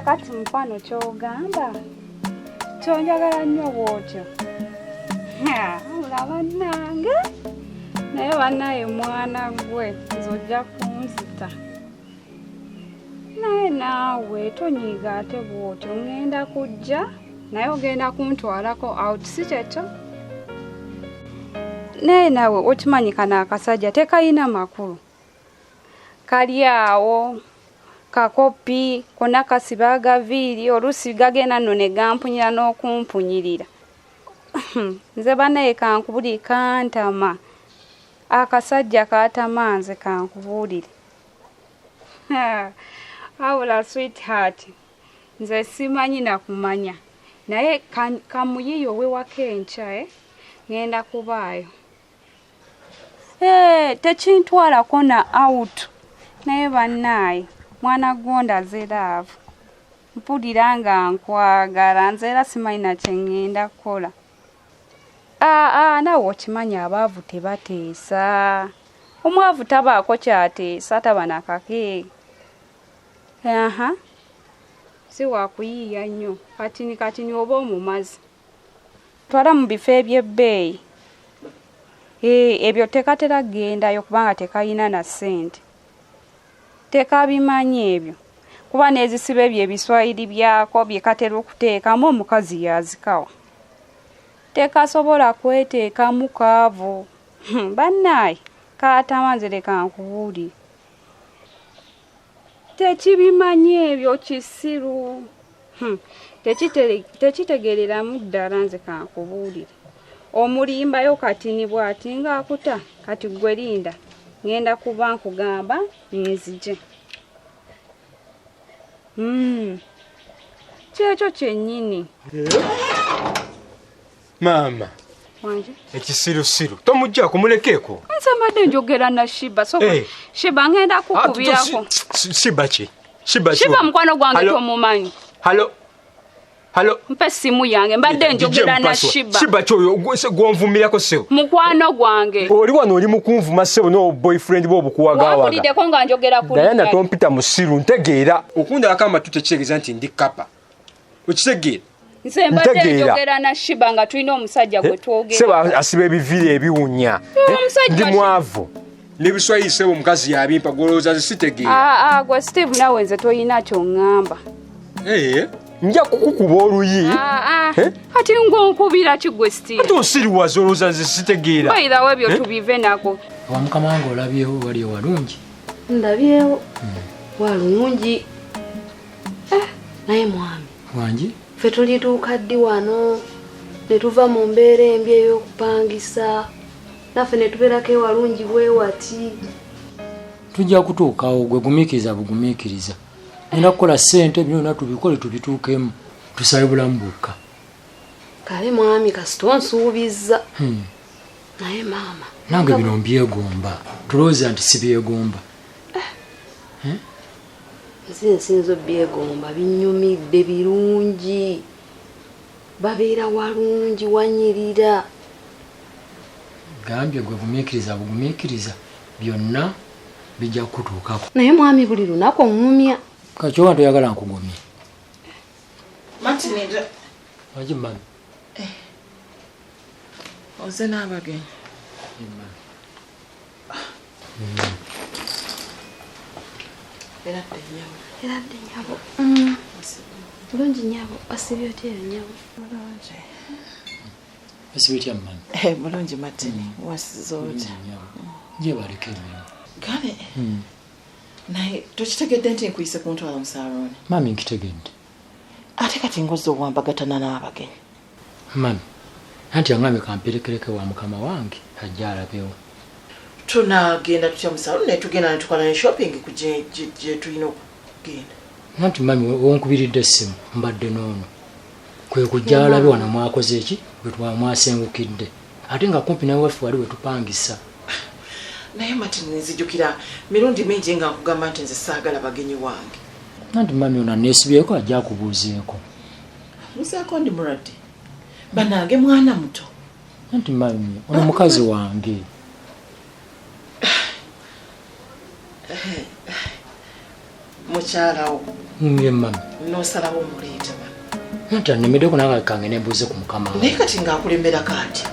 Kakati mukwano kyogamba kyonjagala nnyo bwotyo wabula bannange naye bannaye mwana gwe nze ojja kunzita naye naawe tonyiiga ate bwotyo ŋŋenda kujja naye ogenda kuntwalako out si kyekyo naye naawe okimanyi kano akasajja tekayina makulu kali awo kakopi konna kasiba agaviiri oluusi gagenda nno ne gampunyira n'okumpunyirira nze banaye kankubulire kantama akasajja katama nze kankubuulire wabula sweetheart nze simanyi nakumanya naye kamuyiye owewaka enkya eh? Ngenda kubaayo Eh, tekintwalako na out naye bannaaye mwana gwondaze laavu mpulira nga nkwagala nze era simanyi na kye ŋŋenda kukola aa naawe okimanyi abaavu tebateesa omwavu tabaako kyateesa taba nakake aha si wakuyiiya nnyo katini katini oba omumazi Twala mu bifo eby'ebbeeyi. Eh, ebyo tekatera kugendayo kubanga tekayina na ssente. Tekabimanyi ebyo. Kuba n'ezisiba ebyo ebiswayiri byako bye katera okuteekamu omukazi yazikawa. Tekasobola kweteekamu kaavu. Hmm, bannaaye kaatama nze leka nkubuulire. Tekibimanyi ebyo kisiru. Hmm. Tekitegereramu ddala nze kankubuulire. Omulimbayo katini bw'ati ng'akuta kati ggwe linda ngenda kuba nkugamba nzije. Hmm. Kyekyo kyennyini. Maama. Wanje. Ekisirusiru tomujja kumulekeeko. Nze mbadde njogera na Shiba so hey. Eh. Shiba ngenda ah, kukubirako. Shiba ki? Shiba ki? Shiba mukwano gwange tomumanyi. Halo. Halo. Mpe simu yange mbadde njogera na Shiba. Shiba ki oyo gwonvumirako ssebo? Mukwano gwange. Oli wano oli mukunvuma ssebo no boyfriend bo obukuwagawaga. Wampuliddeko nga njogera ku. Diana tompita musiru ntegeera. Okundalako amatu tekitegeeza nti ndi kapa. Okitegeera? Nze mbadde njogera na Shiba nga tulina omusajja gwe eh, twogera. Sebo asiba ebiviiri ebiwunya. Eh, ndi mwavu. N'ebiswayiri sebo omukazi yabimpa gwolowooza nze sitegeera. Ah, ah, gwe Steve nawe nze tolina ky'oŋŋamba. Eh, nja kukukuba oluyi. Ah, kati ng'onkubira ki gwe Steve? Ate osiriwaza olowooza nze sitegeera. Bayirawo ebyo tubive nako. Wa mukama wange olabyewo wali ewalungi? Ndabyewo. Walungi. Naye mwami. Wangi? Ffe tulituuka ddi wano ne tuva mu mbeera embi ey'okupangisa naffe ne tubeerako ewalungi bwe wati? Tujja kutuukawo, gwe gumiikiriza bugumiikiriza. Ngenda kukola ssente bino byonna tubikole tubituukemu, tusabe bulamu bwokka. Kale mwami kasita onsuubizza. Naye maama. Nange bino mbyegomba, tulowooza nti sibyegomba. Nze nsinza obyegomba binyumidde birungi babeera walungi wanyirira. Gambye gwe gumiikiriza bugumiikiriza byonna bijja kukutuukako. Naye mwami buli lunaku oŋŋumya. Kati oba toyagala nkugumye. Martin. Wangi mami. Eh. Oze n'abagenyi. Eradde nnyabo. Eradde nnyabo. Bulungi nnyabo. Osibye otya eyo nnyabo? Bulungi. Osibye otya mami? Eh, bulungi Martin. Wasize otya? Gyebaleko emirimu. Kale. Naye tokitegedde nti nkuyise kuntwala mu saaluuni? Mami nkitegedde. Ate kati ng'ozze owambagatana n'abagenyi. Mami, anti yangambye kamperekereko ewa mukama wange ajje alabewo. Tunagenda tutya mu saaluuni ne tugenda ne tukola ne shopping ku gye tulina okugenda? Anti mami wonkubiridde essimu mbadde n'ono kwe kujja alabe wano mwakoze ki bwe mwasengukidde ate nga kumpi nawe waffe wali we tupangisa. Naye Martin nzijukira mirundi mingi nga nkugamba nti nze saagala bagenyi wange. Anti mami ono aneesibyeko ajja akubuuzeeko. Musaako ndi mulwadde banange mwana muto. Anti mami ono mukazi wange. Mukyalawo. Ye mami. N'osalawo omuleeta wano. Nti annemeddeko nange kange nembuuze ku mukama wange. Naye kati ng'akulemberako atya?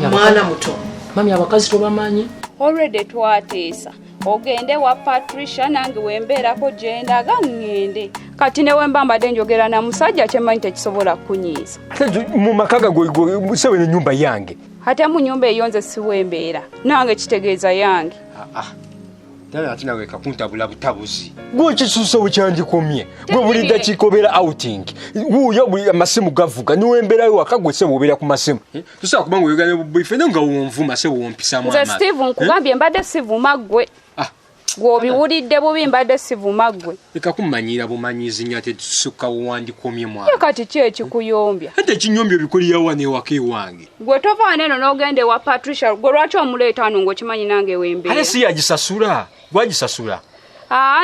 Mwana muto. Mami abakazi tobamanyi? Already twateesa. Ogende wa Patricia nange wembeerako gye ndaga ŋŋende. Kati ne wemba mbadde njogera na musajja kyemmanyi tekisobola kunyiiza. Mu maka gagwe sewe n'ennyumba yange. Ate mu nnyumba eyo nze siwembeera. Nange kitegeeza yange. Ddala ate nawe kakuntabula butabuzi. Gwe ekisusa we kyandikomye. Gwe buli ddakiika obeera outing. Wuuyo buli amasimu gavuga niwembeerayo waka gwe ssebo obeera ku masimu. Tosobola kuba ng'oyogera ne boyfriend nga wonvuma ssebo wompisaamu Nze amaanyi. Steve nkugambye mbadde sivuma ggwe. Gw'obiwulidde bubi mbadde sivuma ggwe. Leka kummanyiira bumanyiizi nnyo ate tusukka wewandikomye mwana. Ye kati ki ekikuyombya? Ate ekinyombya obikolera wano ewaka ewange. Gwe tova wano eno n'ogenda ewa Patricia, gwe lwaki omuleeta wano ng'okimanyi nange wembeera? Ate si yagisasula, gwagisasula.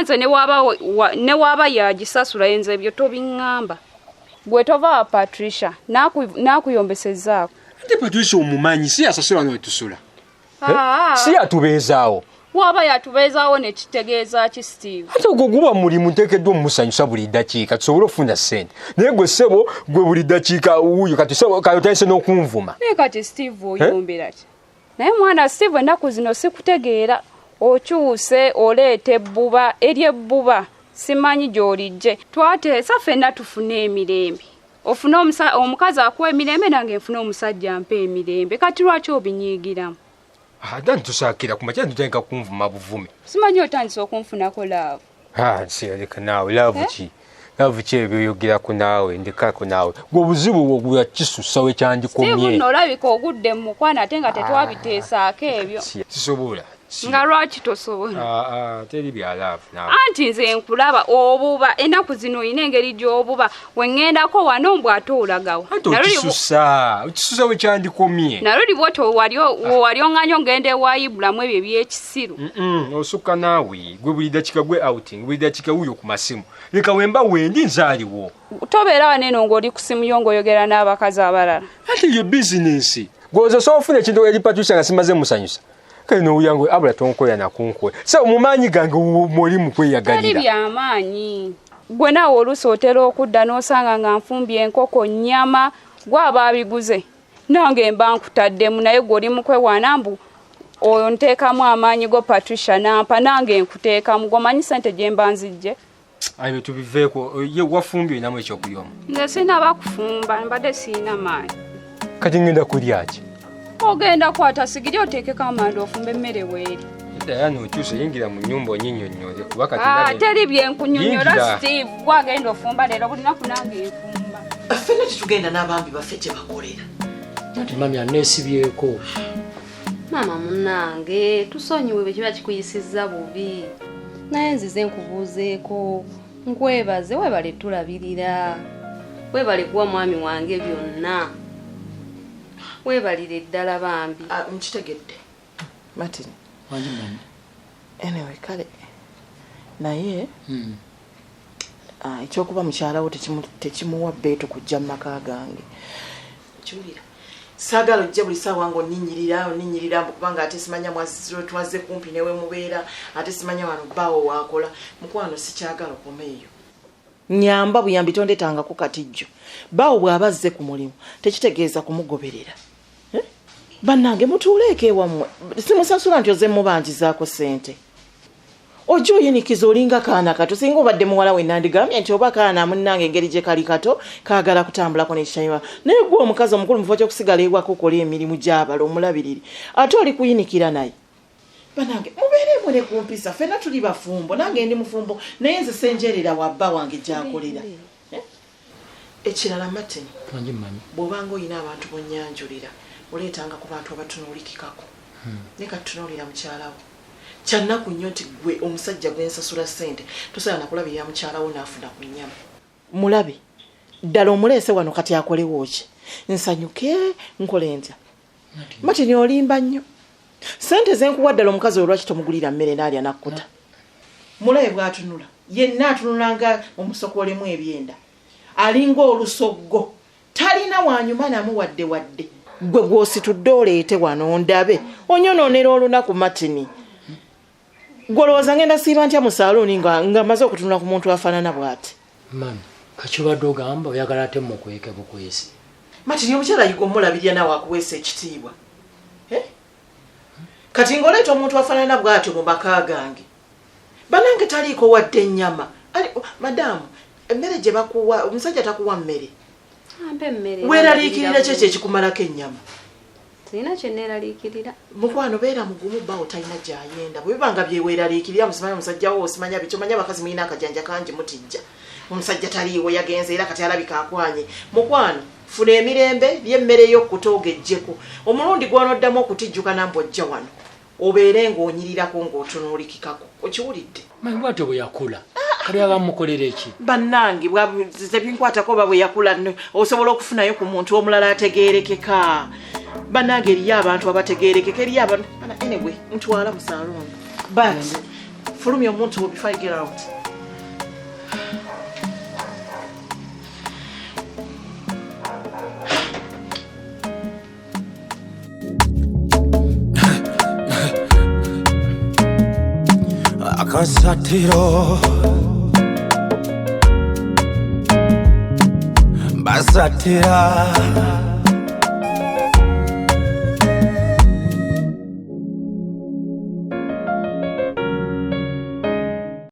Nze ne waaba yagisasula nze ebyo tobiŋŋamba. Gwe tova wa Patricia, naakuyombesezzaako. Ate Patricia omumanyi, si yasasula wano wetusula. Si yatubeezaawo. Waba yatubeezaawo ne kitegeeza ki Steve? Ate ogwo guba mulimu nteekeddwa omusanyusa buli ddakiika tusobole okufuna ssente. Naye gwe ssebo gwe buli ddakiika wuuyo kati ssebo kati otandise n'okunvuma. Naye kati Steve oyombera ki? Naye mwana Steve ennaku zino sikutegeera. Okyuse oleeta ebbuba ery'ebbuba simanyi gy'olijje. Twateesa ffenna tufune emirembe. Ofune omukazi akuwa emirembe nange nfune omusajja ampe emirembe. Kati lwaki obinyiigiramu? Ate ntusaakira ku makya ntutandika kunvuma buvume. Simanyi otandise okunfunako laavu. Leka naawe laavu ki? Laavu ki ebyoyogerako naawe ndekako naawe. Gwe obuzibu bwo kisusa we kyandikomye. Steve nno olabika ogudde mu mukwano ate nga tetwabiteesaako ebyo. Sisobola. Nga lwaki tosobola? Teri bya laavu naawe. Anti nze nkulaba obuba ennaku zino olina engeri gy'obuba. We ŋŋendako wano mbw ate olagawa. Anti okisusa we kyandikomye. Naluli bw'otyo wali oŋŋanya ogenda ewa Ibulamu ebyo eby'ekisiru. Osukka naawe gwe buli ddakiika gwe outing buli ddakiika wuuyo ku masimu. Leka wemba wendi nze aliwo. Tobeera wano eno ng'oli ku simu yo ng'oyogera n'abakazi abalala. Ate yo bizinensi. Gwe osobola ofuna ekintu eri Patricia nga simaze musanyusa. Kale n'owuyangu abula tonkoya nakunkoya. So mu maanyi gange mwoli mu kweyagalira. Teri byamaanyi. Gwe naawe oluusi otera okudda n'osanga nga nfumbye enkoko nnyama gwe aba abiguze. Nange mba nkutaddemu naye gwe oli mu kwewaana mbu oyo nteekamu amaanyi go Patricia n'ampa nange nkuteekamu gw'omanyi ssente gye mba nzijje. Ayi tubiveeko ye wafumbye olinamu ekyokulya? Nze sinnaba kufumba mbadde sirina maanyi. Kati ngenda kulya ki? Ogenda kwata sigiri oteekeko amanda ofumbe emmere bw'eri. Edda okyuse yingira mu nnyumba onnyinyonnyole kuba kati teri byenkunyonnyola Steve gwagenda ofumba leero buli lunaku nange nfumba. Ffenna tetugenda n'abambi baffe gye bakolera. Ati mami anneesibyeko. Maama munnange tusonyiwe bwe kiba kikuyisizza bubi. Naye nzize nkubuuzeeko nkwebaze weebale tulabirira. Weebale kuwa mwami wange byonna. Weebalire ddala bambi. Nkitegedde. Martin. Wangi mami. Anyway, kale naye ekyokuba mukyala wo tekimuwa bbeetu kujja mu maka gange. Kiwulira. Saagala ojja buli ssaawa ng'onninnyirira mbu kubanga ate simanya twazze kumpi ne we mubeera ate simanya wano bbaawo waakola. Mukwano sikyagala okoma eyo. Nyamba buyambi tondeetangako katijjo. Bbaawo bw'aba azze ku mulimu tekitegeeza kumugoberera. Bannange mutuuleeko ewammwe. Simusasula nti ozze mubanjizaako ssente. Ojja oyinikiza olinga kaana kato singa obadde muwala we nandigambye nti oba kaana munnange engeri gye kali kato kaagala kutambulako n'ekitanywa. Naye gwe omukazi omukulu mu kifo ky'okusigala ewaka okola emirimu gy'abala omulabirire ate oli kuyinikira naye. Bannange mubeeremu ne ku mpisa ffenna tuli bafumbo nange ndi mufumbo naye nze senjerera wa bba wange gy'akolera. Ekirala Martin, bw'obanga olina abantu b'onnyanjulira oleetanga ku bantu abatunuulikikako. Naye kati tunuulira mukyala wo. Kyannaku nnyo nti gwe omusajja gwe nsasula ssente tosobola nakulabirira mukyala wo n'afuna ku nnyama. Mulabe ddala omuleese wano kati akolewo ki? Nsanyuke nkole ntya? Martin olimba nnyo. Ssente ze nkuwa ddala omukazi oyo lwaki tomugulira mmere n'alya n'akkuta? Mulabe bw'atunula yenna atunula nga omusokoolemu ebyenda. Alinga olusoggo talina wanyuma namu wadde wadde. Gwe gw'ositudde oleete wano ondabe onyonoonera olunaku Martin. Gwolowooza ngenda siiba ntya mu saaluuni nga maze okutunula ku muntu afaanana bw'ati? Mami, kakibadde ogamba oyagala ate mukweke bukwesi. Martin, omukyala yiga omulabirira naawe akuweesa ekitiibwa. Kati ng'oleeta omuntu afaanana bw'atyo mu maka gange. Banange taliiko wadde ennyama. Madaamu, emmere gye bakuwa, omusajja takuwa mmere. Ampa emmere. Weeraliikirira ki ekyo ekikumalako ennyama? Sirina kye neeraliikirira. Mukwano beera mugumu, bbaawo talina gy'ayenda. Bwe biba nga bye weeraliikirira, musimanyi omusajja wo, osimanya biki, omanyi abakazi mulina akajanja kangi mutijja. Omusajja taliiwo yagenze era kati alabika akwanye. Mukwano, funa emirembe, lya emmere yo okkuta ogejjeko. Omulundi gw'onoddamu okutijjuka nambwa ojja wano. Obeere ng'onyirirako ng'otunuulikikako. Okiwulidde? Manyi bw'atyo bwe yakula. Kati aba mukolera eki? Bannange, tebinkwatako oba bwe yakula osobola okufunayo ku muntu omulala ategeerekeka. Bannange eriyo abantu abategeerekeka, eriyo abantu. Anyway, ntwala mu saloon. But fulumya omuntu before I get out. Akasatiro basatira.